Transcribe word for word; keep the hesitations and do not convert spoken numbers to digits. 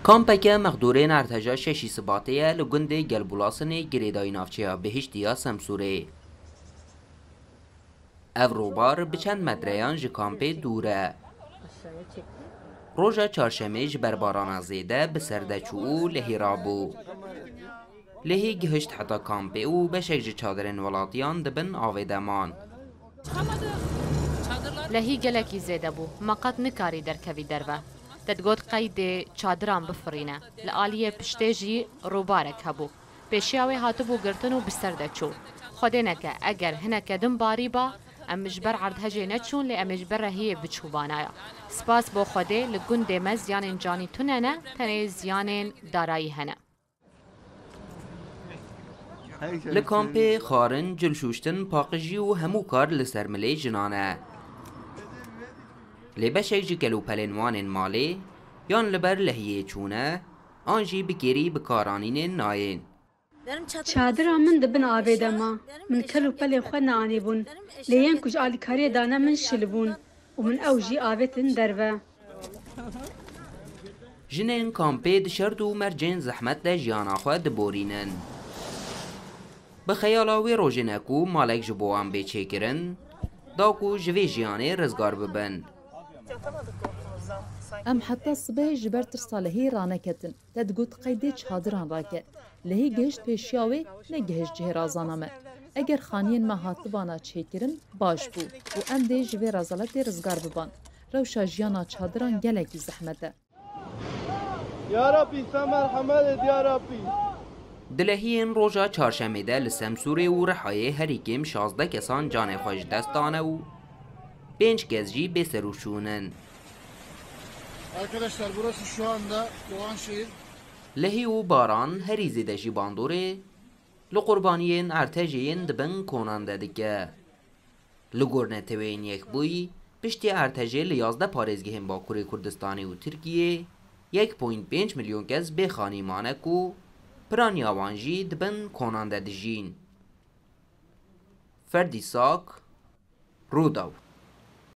Kampeke mexdûrên Erteja şeşî Sibatê ye li gundê Gelbûlasinê girêdayî navçeya Bihiştî ya Semsûrê. Ev robar bi çend metreyan ji kampê dûr e. Roja çarşemê ji ber barana zêde bi ser de çû û lehî rabû. Lehî gihişt heta kampê û beşek ji çadirên welatiyan di bin avê de man. Lehî gelekî zêde bû, me qet nikarî derkevî derve. Te digot qeydê çadiran bifirîne. Li aliyê piştê jî rûbarek hebû. Pêşiya wê hatibû girtin û bi ser de çû. Xwedê neke, eger hineke din barîba, em ji ber erdhejê neçûn, lê em ê ji ber rehiyê biçûbanaya. Spas bo Xwedê, li gundê me ziyanên canî tune ne, tenê ziyanên darayî hene. Li kampê xwarin, cilşûştin, paqijî û hemû kar li ser milê jinan e. Lê beşek ji kelûpelên wan ên malê yan li ber lehiyê çûne, an jî bi kêrî bi kar anînê nayên. Çadira min di bin avê de ma. Min kel û pelên xwe neanîbûn. Lê yên ku ji alîkariyê dane min şilibûn û min ew jî avêtin derve. Jinên kampê di şert û mercên zehmet de jiyana xwe diborînin. Bi xeyala wê rojê ne ku malek ji bo wan bê çêkirin, da ku ji vê jiyanê rizgar bibin. Em heta sibehê ji ber tirsa lehî raneketin. Te digot qeydê çadiran rake. Lehî gihişt pêşiya wê, negihişt cihê razana me. Eger xaniyên me hatibana çêkirin, baş bû û em dê ji vê rezaletê rizgar biban. Rewşa jiyana çadiran gelekî zehmet e. Ya Rabbî, sen merhemet et ya Rabbî. Di lehiyên roja çarşemê de li Semsûrê û Rihayê herî kêm şazdeh kesan canê xwe ji dest dane û pênc kes jî bê serûşûn in. Arkadaşlar, burası şu anda Doğanşehir. Lehî û baran herî zêde jî bandorê li qurbaniyên Ertejê yên di bin konan de dike. Li gor Neteweyên Yekbûyî, piştî Ertejê li yazdeh parêzgehên Bakurê Kurdistanê û Tirkiyê yek point pênc milyon kes bê xanî mane ku piraniya wan jî di bin konan de dijîn. Ferdî Sak, Rûdaw.